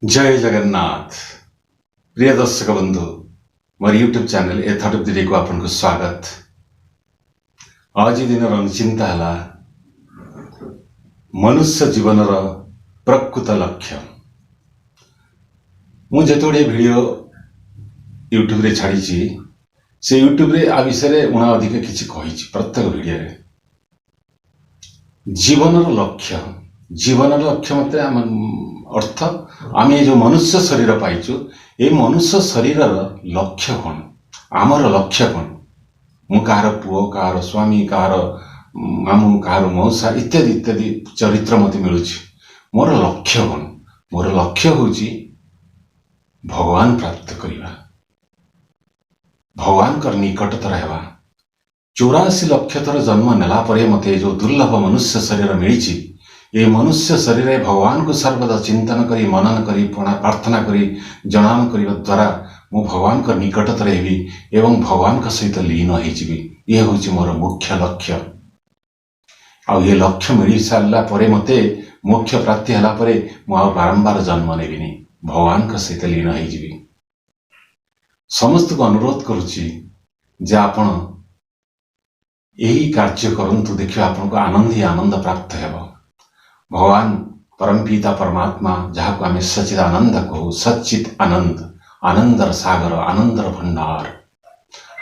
ଜୟ ଜଗନ୍ନାଥ। ପ୍ରିୟ ଦର୍ଶକ ବନ୍ଧୁ, ମୋର YouTube channel A thought of the ଡେକୁ ଆପଣଙ୍କୁ ସ୍ୱାଗତ। ଆଜି ଦିନର ଚିନ୍ତା ହେଲା ମନୁଷ୍ୟ ଜୀବନର ପ୍ରକୃତ ଲକ୍ଷ୍ୟ। ମୁଁ ଯେତେ ଗୁଡ଼ିଏ ଭିଡ଼ିଓ ୟୁଟ୍ୟୁବରେ ଛାଡ଼ିଛି, ସେ ୟୁଟ୍ୟୁବରେ ଆ ବିଷୟରେ ଉଣା ଅଧିକ କିଛି କହିଛି ପ୍ରତ୍ୟେକ ଭିଡ଼ିଓରେ। ଜୀବନର ଲକ୍ଷ୍ୟ, ଜୀବନର ଲକ୍ଷ୍ୟ ମତେ ଆମ ଅର୍ଥ, ଆମେ ଏ ଯେଉଁ ମନୁଷ୍ୟ ଶରୀର ପାଇଛୁ, ଏ ମନୁଷ୍ୟ ଶରୀରର ଲକ୍ଷ୍ୟ କ'ଣ? ଆମର ଲକ୍ଷ୍ୟ କ'ଣ? ମୁଁ କାହାର ପୁଅ, କାହାର ସ୍ୱାମୀ, କାହାର ମାମୁଁ, କାହାର ମଉସା ଇତ୍ୟାଦି ଇତ୍ୟାଦି ଚରିତ୍ର ମୋତେ ମିଳୁଛି। ମୋର ଲକ୍ଷ୍ୟ କ'ଣ? ମୋର ଲକ୍ଷ୍ୟ ହେଉଛି ଭଗବାନ ପ୍ରାପ୍ତ କରିବା, ଭଗବାନଙ୍କର ନିକଟତର ହେବା। 84 ଲକ୍ଷ ଥର ଜନ୍ମ ନେଲା ପରେ ମୋତେ ଏ ଯେଉଁ ଦୁର୍ଲଭ ମନୁଷ୍ୟ ଶରୀର ମିଳିଛି, ଏ ମନୁଷ୍ୟ ଶରୀରରେ ଭଗବାନଙ୍କୁ ସର୍ବଦା ଚିନ୍ତନ କରି, ମନନ କରି, ପ୍ରାର୍ଥନା କରି, ଜଣାଣ କରିବା ଦ୍ୱାରା ମୁଁ ଭଗବାନଙ୍କ ନିକଟତର ହେବି ଏବଂ ଭଗବାନଙ୍କ ସହିତ ଲୀନ ହେଇଯିବି। ଇଏ ହେଉଛି ମୋର ମୁଖ୍ୟ ଲକ୍ଷ୍ୟ। ଆଉ ଏ ଲକ୍ଷ୍ୟ ମିଳି ସାରିଲା ପରେ, ମୋତେ ମୋକ୍ଷ ପ୍ରାପ୍ତି ହେଲା ପରେ ମୁଁ ଆଉ ବାରମ୍ବାର ଜନ୍ମ ନେବିନି, ଭଗବାନଙ୍କ ସହିତ ଲୀନ ହେଇଯିବି। ସମସ୍ତଙ୍କୁ ଅନୁରୋଧ କରୁଛି ଯେ ଆପଣ ଏହି କାର୍ଯ୍ୟ କରନ୍ତୁ, ଦେଖିବେ ଆପଣଙ୍କୁ ଆନନ୍ଦ ହିଁ ଆନନ୍ଦ ପ୍ରାପ୍ତ ହେବ। ଭଗବାନ ପରମପିତା ପରମାତ୍ମା, ଯାହାକୁ ଆମେ ସଚିଦାନନ୍ଦ କହୁ, ସଚିତ ଆନନ୍ଦ, ଆନନ୍ଦର ସାଗର, ଆନନ୍ଦର ଭଣ୍ଡାର,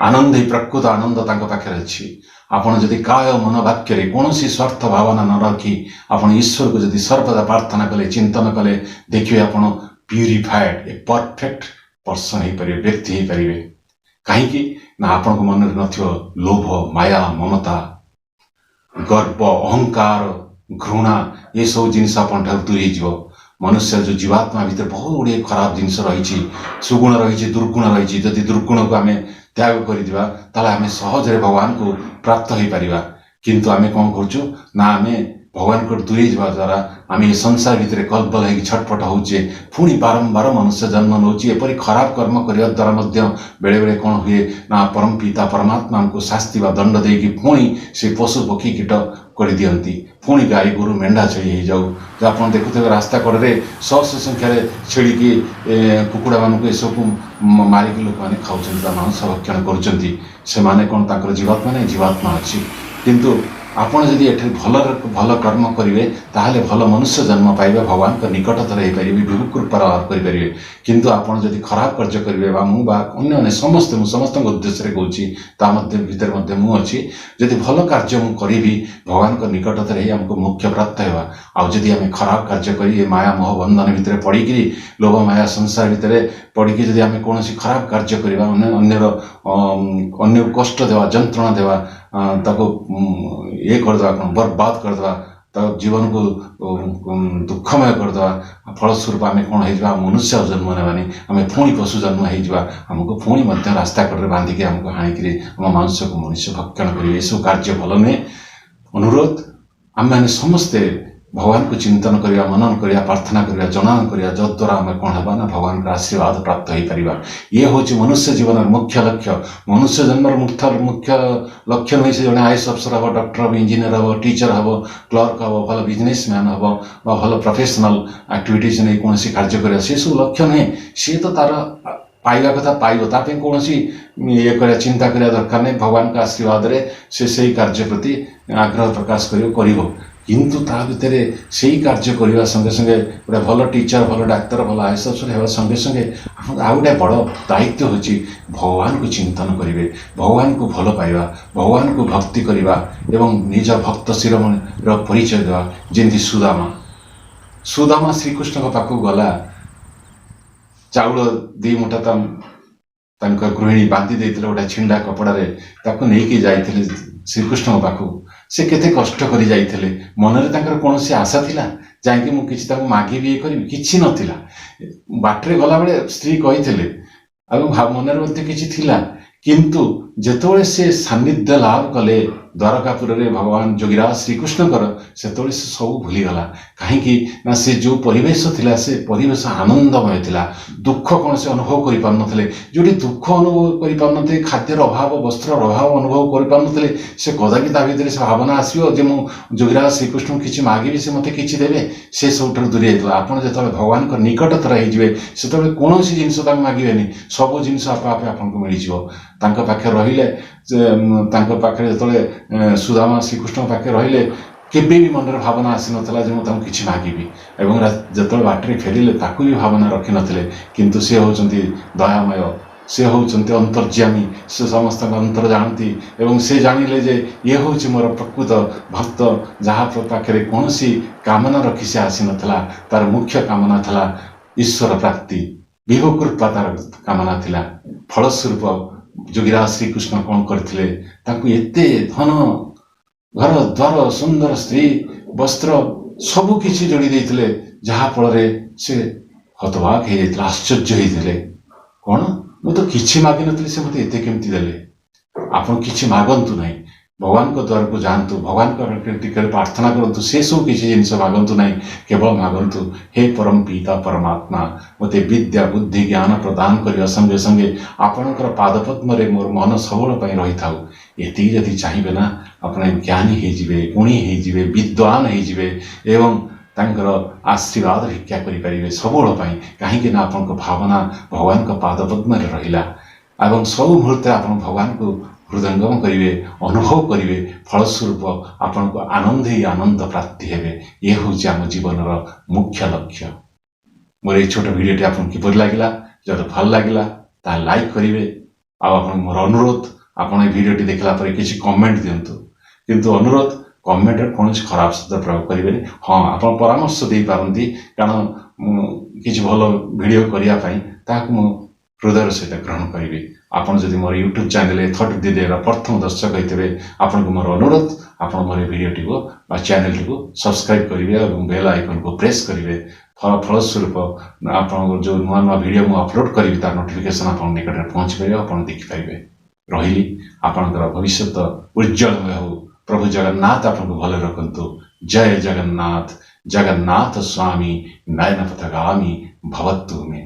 ଆନନ୍ଦ ହିଁ ପ୍ରକୃତ ଆନନ୍ଦ ତାଙ୍କ ପାଖରେ ଅଛି। ଆପଣ ଯଦି କାୟ ମନ ବାକ୍ୟରେ କୌଣସି ସ୍ୱାର୍ଥ ଭାବନା ନ ରଖି ଆପଣ ଈଶ୍ୱରକୁ ଯଦି ସର୍ବଦା ପ୍ରାର୍ଥନା କଲେ, ଚିନ୍ତନ କଲେ, ଦେଖିବେ ଆପଣ ପ୍ୟୁରିଫାଏଡ୍, ଏ ପରଫେକ୍ଟ ପର୍ସନ ହେଇପାରିବେ, ବ୍ୟକ୍ତି ହେଇପାରିବେ। କାହିଁକି ନା ଆପଣଙ୍କ ମନରେ ନଥିବ ଲୋଭ, ମାୟା, ମମତା, ଗର୍ବ, ଅହଙ୍କାର, ଘୃଣା। ଏସବୁ ଜିନିଷ ଆପଣଙ୍କ ଠାରୁ ଦୂରେଇ ଯିବ। ମନୁଷ୍ୟ ଯେଉଁ ଜୀବାତ୍ମା ଭିତରେ ବହୁତ ଗୁଡ଼ିଏ ଖରାପ ଜିନିଷ ରହିଛି, ସୁଗୁଣ ରହିଛି, ଦୁର୍ଗୁଣ ରହିଛି। ଯଦି ଦୁର୍ଗୁଣକୁ ଆମେ ତ୍ୟାଗ କରିଦିବା, ତାହେଲେ ଆମେ ସହଜରେ ଭଗବାନଙ୍କୁ ପ୍ରାପ୍ତ ହେଇପାରିବା। କିନ୍ତୁ ଆମେ କ'ଣ କରୁଛୁ ନା ଆମେ ଭଗବାନଙ୍କଠୁ ଦୂରେଇ ଯିବା ଦ୍ୱାରା ଆମେ ଏ ସଂସାର ଭିତରେ କଲବଲ ହେଇକି ଛଟପଟ ହଉଛେ, ପୁଣି ବାରମ୍ବାର ମନୁଷ୍ୟ ଜନ୍ମ ନେଉଛି। ଏପରି ଖରାପ କର୍ମ କରିବା ଦ୍ୱାରା ମଧ୍ୟ ବେଳେବେଳେ କ'ଣ ହୁଏ ନା ପରମ ପିତା ପରମାତ୍ମା ଆମକୁ ଶାସ୍ତି ବା ଦଣ୍ଡ ଦେଇକି ପୁଣି ସେ ପଶୁ ପକ୍ଷୀ କୀଟ କରିଦିଅନ୍ତି। ପୁଣି ଗାଈ ଗୋରୁ ମେଣ୍ଢା ଛେଳି ହେଇଯାଉ। ଯେ ଆପଣ ଦେଖୁଥିବେ, ରାସ୍ତା କଡ଼ରେ ଶହ ଶହ ସଂଖ୍ୟାରେ ଛେଳିକି କୁକୁଡ଼ାମାନଙ୍କୁ ଏସବୁ ମାରିକି ଲୋକମାନେ ଖାଉଛନ୍ତି ବା ମାଂସ ଭକ୍ଷଣ କରୁଛନ୍ତି। ସେମାନେ କ'ଣ ତାଙ୍କର ଜୀବାତ୍ମା ନାହିଁ? ଜୀବାତ୍ମା ଅଛି। କିନ୍ତୁ ଆପଣ ଯଦି ଏଠି ଭଲ ଭଲ କର୍ମ କରିବେ, ତାହେଲେ ଭଲ ମନୁଷ୍ୟ ଜନ୍ମ ପାଇବେ, ଭଗବାନଙ୍କ ନିକଟତର ହେଇପାରିବେ, ବିଭୁ କୃପା ଲାଭ କରିପାରିବେ। କିନ୍ତୁ ଆପଣ ଯଦି ଖରାପ କାର୍ଯ୍ୟ କରିବେ ବା ମୁଁ ବା ଅନ୍ୟମାନେ ସମସ୍ତେ, ମୁଁ ସମସ୍ତଙ୍କ ଉଦ୍ଦେଶ୍ୟରେ କହୁଛି, ତା ମଧ୍ୟ ଭିତରେ ମଧ୍ୟ ମୁଁ ଅଛି, ଯଦି ଭଲ କାର୍ଯ୍ୟ ମୁଁ କରିବି, ଭଗବାନଙ୍କ ନିକଟତର ହେଇ ଆମକୁ ମୋକ୍ଷ ପ୍ରାପ୍ତ ହେବା। ଆଉ ଯଦି ଆମେ ଖରାପ କାର୍ଯ୍ୟ କରି ଏ ମାୟା ମୋହ ବନ୍ଧନ ଭିତରେ ପଡ଼ିକିରି, ଲୋଭ ମାୟା ସଂସାର ଭିତରେ ପଡ଼ିକି ଯଦି ଆମେ କୌଣସି ଖରାପ କାର୍ଯ୍ୟ କରିବା, ଅନ୍ୟକୁ କଷ୍ଟ ଦେବା, ଯନ୍ତ୍ରଣା ଦେବା, ତାକୁ ଇଏ କରିଦେବା, କ'ଣ ବର୍ବାଦ କରିଦେବା, ତା ଜୀବନକୁ ଦୁଃଖମୟ କରିଦେବା, ଫଳସ୍ୱରୂପ ଆମେ କ'ଣ ହେଇଯିବା? ମନୁଷ୍ୟ ଆଉ ଜନ୍ମ ନେବାନି, ଆମେ ପୁଣି ପଶୁ ଜନ୍ମ ହେଇଯିବା। ଆମକୁ ପୁଣି ମଧ୍ୟ ରାସ୍ତା କଡ଼ରେ ବାନ୍ଧିକି ଆମକୁ ହାଣିକିରି ଆମ ମାଂସକୁ ମଣିଷ ଭକ୍ଷଣ କରିବେ। ଏସବୁ କାର୍ଯ୍ୟ ଭଲ ନୁହେଁ। ଅନୁରୋଧ, ଆମେମାନେ ସମସ୍ତେ ଭଗବାନଙ୍କୁ ଚିନ୍ତନ କରିବା, ମନନ କରିବା, ପ୍ରାର୍ଥନା କରିବା, ଜଣାଣ କରିବା, ଯଦ୍ୱାରା ଆମେ କ'ଣ ହେବା ନା ଭଗବାନଙ୍କର ଆଶୀର୍ବାଦ ପ୍ରାପ୍ତ ହେଇପାରିବା। ଇଏ ହେଉଛି ମନୁଷ୍ୟ ଜୀବନର ମୁଖ୍ୟ ଲକ୍ଷ୍ୟ। ମନୁଷ୍ୟ ଜନ୍ମର ମୁଖ୍ୟ ମୁଖ୍ୟ ଲକ୍ଷ୍ୟ ନୁହେଁ ସେ ଜଣେ ଆଇଏଏସ୍ ଅଫିସର ହେବ, ଡକ୍ଟର ହେବ, ଇଞ୍ଜିନିୟର ହେବ, ଟିଚର ହେବ, କ୍ଲର୍କ ହେବ, ଭଲ ବିଜନେସମ୍ୟାନ୍ ହେବ ବା ଭଲ ପ୍ରଫେସନାଲ ଆକ୍ଟିଭିଟିଜ୍ ନେଇ କୌଣସି କାର୍ଯ୍ୟ କରିବା, ସେସବୁ ଲକ୍ଷ୍ୟ ନୁହେଁ। ସିଏ ତ ତାର ପାଇବା କଥା ପାଇବ, ତା ପାଇଁ କୌଣସି ଇଏ କରିବା, ଚିନ୍ତା କରିବା ଦରକାର ନାହିଁ। ଭଗବାନଙ୍କ ଆଶୀର୍ବାଦରେ ସେ ସେଇ କାର୍ଯ୍ୟ ପ୍ରତି ଆଗ୍ରହ ପ୍ରକାଶ କରିବ କରିବ। କିନ୍ତୁ ତା ଭିତରେ ସେଇ କାର୍ଯ୍ୟ କରିବା ସଙ୍ଗେ ସଙ୍ଗେ, ଗୋଟେ ଭଲ ଟିଚର, ଭଲ ଡାକ୍ତର, ଭଲ ଆଇଏଏସ୍ ଅଫିସର ହେବା ସଙ୍ଗେ ସଙ୍ଗେ ଆପଣଙ୍କ ଆଉ ଗୋଟେ ବଡ଼ ଦାୟିତ୍ୱ ହେଉଛି ଭଗବାନଙ୍କୁ ଚିନ୍ତନ କରିବେ, ଭଗବାନଙ୍କୁ ଭଲ ପାଇବା, ଭଗବାନଙ୍କୁ ଭକ୍ତି କରିବା ଏବଂ ନିଜ ଭକ୍ତ ଶିରୋମଣିର ପରିଚୟ ଦେବା। ଯେମିତି ସୁଦାମା, ସୁଦାମା ଶ୍ରୀକୃଷ୍ଣଙ୍କ ପାଖକୁ ଗଲା, ଚାଉଳ 2 ମୁଠା ତାଙ୍କ ଗୃହିଣୀ ବାନ୍ଧି ଦେଇଥିଲେ ଗୋଟେ ଛିଣ୍ଡା କପଡ଼ାରେ, ତାକୁ ନେଇକି ଯାଇଥିଲେ ଶ୍ରୀକୃଷ୍ଣଙ୍କ ପାଖକୁ। ସେ କେତେ କଷ୍ଟ କରି ଯାଇଥିଲେ। ମନରେ ତାଙ୍କର କୌଣସି ଆଶା ଥିଲା ଯାଇକି ମୁଁ କିଛି ତାଙ୍କୁ ମାଗିବି, ଇଏ କରିବି? କିଛି ନଥିଲା। ବାଟରେ ଗଲାବେଳେ ସ୍ତ୍ରୀ କହିଥିଲେ ଆଉ ମନରେ ମଧ୍ୟ କିଛି ଥିଲା। କିନ୍ତୁ ଯେତେବେଳେ ସେ ସାନ୍ନିଧ୍ୟ ଲାଭ କଲେ ଦ୍ୱାରକାପୁରରେ ଭଗବାନ ଯୋଗୀରାଜ ଶ୍ରୀକୃଷ୍ଣଙ୍କର, ସେତେବେଳେ ସେ ସବୁ ଭୁଲିଗଲା। କାହିଁକି ନା ସେ ଯେଉଁ ପରିବେଶ ଥିଲା, ସେ ପରିବେଶ ଆନନ୍ଦମୟ ଥିଲା। ଦୁଃଖ କୌଣସି ଅନୁଭବ କରିପାରୁନଥିଲେ। ଯେଉଁଠି ଦୁଃଖ ଅନୁଭବ କରିପାରୁନଥିଲେ, ଖାଦ୍ୟର ଅଭାବ, ବସ୍ତ୍ରର ଅଭାବ ଅନୁଭବ କରିପାରୁନଥିଲେ, ସେ କଦାପି ତା ଭିତରେ ସେ ଭାବନା ଆସିବ ଯେ ମୁଁ ଯୋଗୀରାଜ ଶ୍ରୀକୃଷ୍ଣଙ୍କୁ କିଛି ମାଗିବି, ସେ ମୋତେ କିଛି ଦେବେ? ସେ ସବୁଠାରୁ ଦୂରେଇ ଯାଇଥିଲା। ଆପଣ ଯେତେବେଳେ ଭଗବାନଙ୍କ ନିକଟତର ହେଇଯିବେ, ସେତେବେଳେ କୌଣସି ଜିନିଷ ତାଙ୍କୁ ମାଗିବେନି, ସବୁ ଜିନିଷ ଆପେ ଆପେ ଆପଣଙ୍କୁ ମିଳିଯିବ। ତାଙ୍କ ପାଖରେ ରହିଲେ, ତାଙ୍କ ପାଖରେ ଯେତେବେଳେ ସୁଦାମା ଶ୍ରୀକୃଷ୍ଣଙ୍କ ପାଖରେ ରହିଲେ, କେବେ ବି ମନରେ ଭାବନା ଆସିନଥିଲା ଯେ ମୁଁ ତାଙ୍କୁ କିଛି ମାଗିବି। ଏବଂ ଯେତେବେଳେ ବାଟରେ ଫେରିଲେ, ତାକୁ ବି ଭାବନା ରଖିନଥିଲେ। କିନ୍ତୁ ସେ ହେଉଛନ୍ତି ଦୟାମୟ, ସେ ହେଉଛନ୍ତି ଅନ୍ତର୍ଯାମୀ, ସେ ସମସ୍ତଙ୍କ ଅନ୍ତର ଜାଣନ୍ତି ଏବଂ ସେ ଜାଣିଲେ ଯେ ଇଏ ହେଉଛି ମୋର ପ୍ରକୃତ ଭକ୍ତ, ଯାହା ପାଖରେ କୌଣସି କାମନା ରଖି ସେ ଆସିନଥିଲା। ତାର ମୁଖ୍ୟ କାମନା ଥିଲା ଈଶ୍ୱର ପ୍ରାପ୍ତି, ବିଭୁ କୃପା ତାର କାମନା ଥିଲା। ଫଳସ୍ୱରୂପ ଯୋଗୀରାଜ ଶ୍ରୀକୃଷ୍ଣ କ'ଣ କରିଥିଲେ? ତାଙ୍କୁ ଏତେ ଧନ, ଘର ଦ୍ୱାର, ସୁନ୍ଦର ସ୍ତ୍ରୀ, ବସ୍ତ୍ର ସବୁ କିଛି ଯୋଡ଼ି ଦେଇଥିଲେ, ଯାହାଫଳରେ ସେ ହତବାକ ହେଇଯାଇଥିଲା, ଆଶ୍ଚର୍ଯ୍ୟ ହେଇଥିଲେ। କ'ଣ, ମୁଁ ତ କିଛି ମାଗିନଥିଲି, ସେ ମୋତେ ଏତେ କେମିତି ଦେଲେ? ଆପଣ କିଛି ମାଗନ୍ତୁ ନାହିଁ। ଭଗବାନଙ୍କ ଦ୍ୱାରକୁ ଯାଆନ୍ତୁ, ଭଗବାନଙ୍କ ଟିକେ ପ୍ରାର୍ଥନା କରନ୍ତୁ। ସେସବୁ କିଛି ଜିନିଷ ମାଗନ୍ତୁ ନାହିଁ। କେବଳ ମାଗନ୍ତୁ, ହେ ପରମ ପିତା ପରମାତ୍ମା, ମୋତେ ବିଦ୍ୟା, ବୁଦ୍ଧି, ଜ୍ଞାନ ପ୍ରଦାନ କରିବା ସଙ୍ଗେ ସଙ୍ଗେ ଆପଣଙ୍କର ପାଦପଦ୍ମରେ ମୋର ମନ ସବୁବେଳେ ପାଇଁ ରହିଥାଉ। ଏତିକି ଯଦି ଚାହିଁବେ ନା, ଆପଣ ଜ୍ଞାନୀ ହେଇଯିବେ, ଗୁଣୀ ହେଇଯିବେ, ବିଦ୍ୱାନ ହେଇଯିବେ ଏବଂ ତାଙ୍କର ଆଶୀର୍ବାଦ ଭିକ୍ଷା କରିପାରିବେ ସବୁବେଳ ପାଇଁ। କାହିଁକି ନା ଆପଣଙ୍କ ଭାବନା ଭଗବାନଙ୍କ ପାଦପଦ୍ମରେ ରହିଲା ଏବଂ ସବୁ ମୁହୂର୍ତ୍ତରେ ଆପଣ ଭଗବାନଙ୍କୁ ହୃଦୟଙ୍ଗମ କରିବେ, ଅନୁଭବ କରିବେ। ଫଳସ୍ୱରୂପ ଆପଣଙ୍କୁ ଆନନ୍ଦ ହିଁ ଆନନ୍ଦ ପ୍ରାପ୍ତି ହେବେ। ଇଏ ହେଉଛି ଆମ ଜୀବନର ମୁଖ୍ୟ ଲକ୍ଷ୍ୟ। ମୋର ଏଇ ଛୋଟ ଭିଡ଼ିଓଟି ଆପଣଙ୍କୁ କିପରି ଲାଗିଲା? ଯଦି ଭଲ ଲାଗିଲା, ତାହେଲେ ଲାଇକ୍ କରିବେ। ଆଉ ଆପଣଙ୍କୁ ମୋର ଅନୁରୋଧ, ଆପଣ ଏଇ ଭିଡ଼ିଓଟି ଦେଖିଲା ପରେ କିଛି କମେଣ୍ଟ ଦିଅନ୍ତୁ। କିନ୍ତୁ ଅନୁରୋଧ, କମେଣ୍ଟରେ କୌଣସି ଖରାପ ଶବ୍ଦ ପ୍ରୟୋଗ କରିବେନି। ହଁ, ଆପଣ ପରାମର୍ଶ ଦେଇପାରନ୍ତି, କାରଣ ମୁଁ କିଛି ଭଲ ଭିଡ଼ିଓ କରିବା ପାଇଁ ତାହାକୁ ମୁଁ ହୃଦୟର ସହିତ ଗ୍ରହଣ କରିବି। ଆପଣ ଯଦି ମୋର ୟୁଟ୍ୟୁବ୍ ଚ୍ୟାନେଲ୍ ଥଟ୍ ଦିଦିର ପ୍ରଥମ ଦର୍ଶକ ହେଇଥିବେ, ଆପଣଙ୍କୁ ମୋର ଅନୁରୋଧ, ଆପଣ ମୋର ଏ ଭିଡ଼ିଓଟିକୁ ବା ଚ୍ୟାନେଲଟିକୁ ସବସ୍କ୍ରାଇବ୍ କରିବେ ଏବଂ ବେଲ୍ ଆଇକନ୍କୁ ପ୍ରେସ୍ କରିବେ। ଫଳସ୍ୱରୂପ ଆପଣଙ୍କର ଯେଉଁ ନୂଆ ନୂଆ ଭିଡ଼ିଓ ମୁଁ ଅପଲୋଡ଼ କରିବି, ତାର ନୋଟିଫିକେସନ୍ ଆପଣଙ୍କ ନିକଟରେ ପହଞ୍ଚିପାରିବ, ଆପଣ ଦେଖିପାରିବେ। ରହିଲି। ଆପଣଙ୍କର ଭବିଷ୍ୟତ ଉଜ୍ଜଳମୟ ହେଉ। ପ୍ରଭୁ ଜଗନ୍ନାଥ ଆପଣଙ୍କୁ ଭଲରେ ରଖନ୍ତୁ। ଜୟ ଜଗନ୍ନାଥ। ଜଗନ୍ନାଥ ସ୍ୱାମୀ ନୟନ ପଥଗାମୀ ଭବତୁ ମେ।